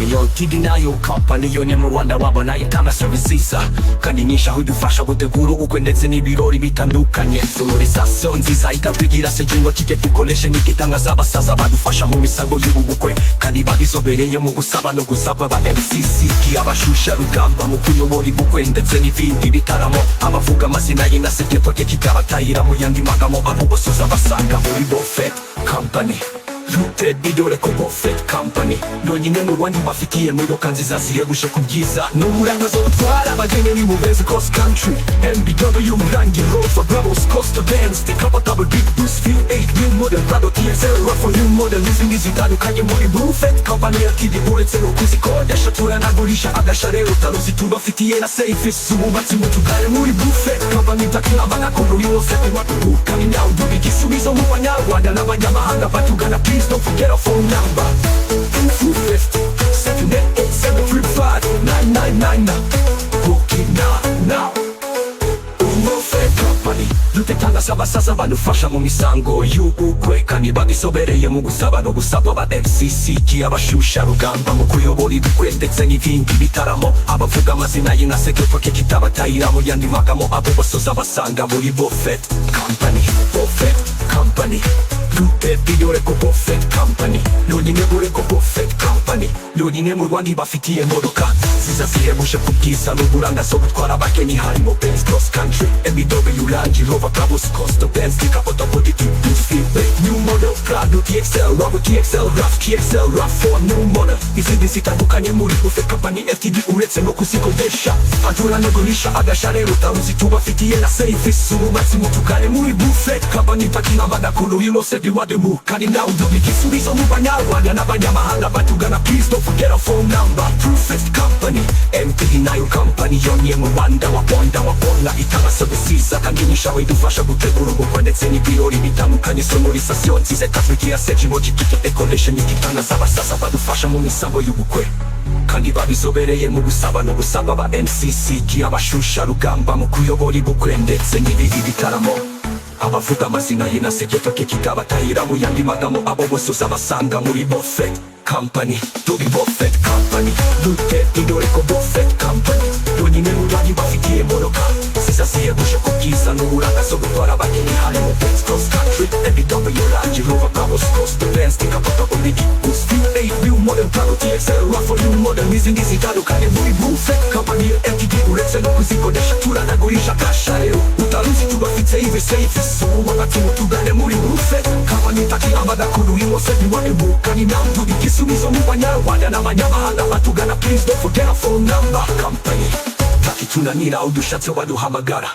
Company Ltd, nayo company yonyine mu Rwanda wabona itanga service nziza kandi nyinshi, aho idufasha gutegura ubukwe ndetse n'ibirori bitandukanye. Sonorisation nziza itatwigira se kijye dukoreshe n'igitangaza, abasaza badufasha mu misango y'ubu bukwe kandi babizobereye mu gusaba no gusaba ba MCC, abashusha rugamba mu kuyobora ibukwe ndetse n'ibindi bitaramo. Abavuga amazina y'inaseketo kikabatahira mu yandi magamo, abo basoza basanga muri Buffet Company Limited. Dore ko Buffet Company yonyine mu Rwanda bafitiye imodoka nziza zihebuje ku byiza n'uburanga zo gutwara abageni ni mu Benz Cross Country, BMW, Range Rover, Brabus, Coaster, Benz Decappotable, Big Bus, V8 New Model, Prado TXL, RAV4 New Model n'izindi zitandukanye muri Buffet Company Ltd. Uretse no kuzikodesha, turanagurisha. Agasha rero utaruzi, tubafitiye na service z'ububatsi. Mutugane muri Buffet Company takina kuru yose kandi nawe duha igisubizo mu Banyarwanda n'abanyamahanga batugana. Please don't forget our phone number: 250 787 35 999. Booking now now. Buffet Company dutetanga abasaza badufasha mu misango y'ubukwe kandi babisobereye mu gusaba no gusaba ba MCC, abashusha rugamba mu kuyobora ibukwe ndetse n'ibindi bitaramo. Abavuga amazina y'inaseketo kitabatahira mu yandi magamo, abo basoza basanga muri Buffet Company, Buffet Company Limited. Dore ko Buffet Company yonyine, dore ko Buffet Company yonyine mu Rwanda ibafitiye imodoka nziza zihebuje ku bwiza n'uburanga zo gutwara abageni, harimo Benz Cross Country, BMW, Range Rover, Brabus, Coaster, Benz Decappotable, V8 New Model, Prado TXL, RAV TXL, RAV TXL, RAV4 New Model n'izindi zitandukanye muri Buffet Company Ltd. Uretse no kuzikodesha, turanagurisha. Agasha rero utaruzi, tubafitiye na service z'ububatsi. Mutugane muri Buffet Company takina badakuru yose biwademu kandi nawe duha igisubizo mu Banyarwanda n'abanyamahanga batugana. Please don't forget our phone number: Buffet Company Ltd, nayo company yonyine mu Rwanda wabona itanga service nziza kandi nyinshi, aho idufasha gutegura ubukwe ndetse n'ibirori bitandukanye. Sonorisation nziza ikatwigira sejimo gifite decoration igitanga, abasaza badufasha mu misango y'ubukwe kandi babizobereye mu gusaba no gusaba ba MCC, abashusha rugamba mu kuyobora ibukwe ndetse n'ibindi bitaramo. Abavuga amazina y'inaseketo kikabatahira mu yandi magamo, abo bose uzabasanga muri Buffet Company. Turi Buffet Company Limited. Dore ko Buffet Company yonyine mu Rwanda bafitiye imodoka nziza zihebuje ku bwiza n'uburanga zo gutwara abageni, harimo Benz Cross Country, BMW, Range Rover, Brabus, Coaster, Benz Decappotable, Big Bus V8 New Model, Prado TXL, RAV4 New Model n'izindi zitandukanye muri Buffet Company Ltd. Uretse no kuzikodesha, turanagurisha. Kasha rero utaruzi, tubafite ibi service ububatsi. Mutugane muri Buffet Company takina badakuru yose biwademu kandi nawe duha igisubizo mu Banyarwanda n'abanyamahanga batugana. Please don't forget our phone number. Company takitunanira, udushatse waduhamagara.